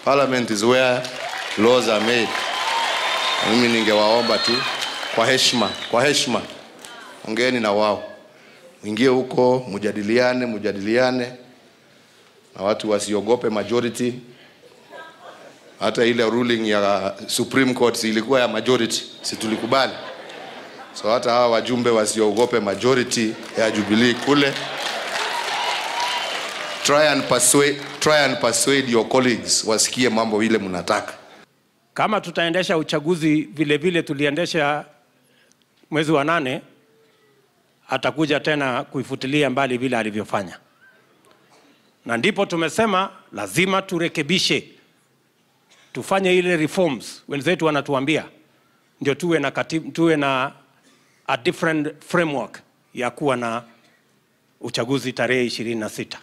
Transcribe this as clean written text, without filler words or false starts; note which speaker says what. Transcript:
Speaker 1: Parliament is where laws are made. Mimi ningewaomba tu kwa heshima, kwa heshima, ongeeni na wao, mwingie huko, mjadiliane, mjadiliane na watu wasiogope majority. Hata ile ruling ya Supreme Court ilikuwa ya majority, si tulikubali? So hata hawa wajumbe wasiogope majority ya Jubilee kule. Try and persuade your colleagues wasikie mambo ile mnataka.
Speaker 2: Kama tutaendesha uchaguzi vile vile tuliendesha mwezi wa 8, atakuja tena kuifutilia mbali vile alivyofanya. Na ndipo tumesema lazima turekebishe, tufanye ile reforms wenzetu wanatuambia, ndio tuwe na a different framework ya kuwa na uchaguzi tarehe 26.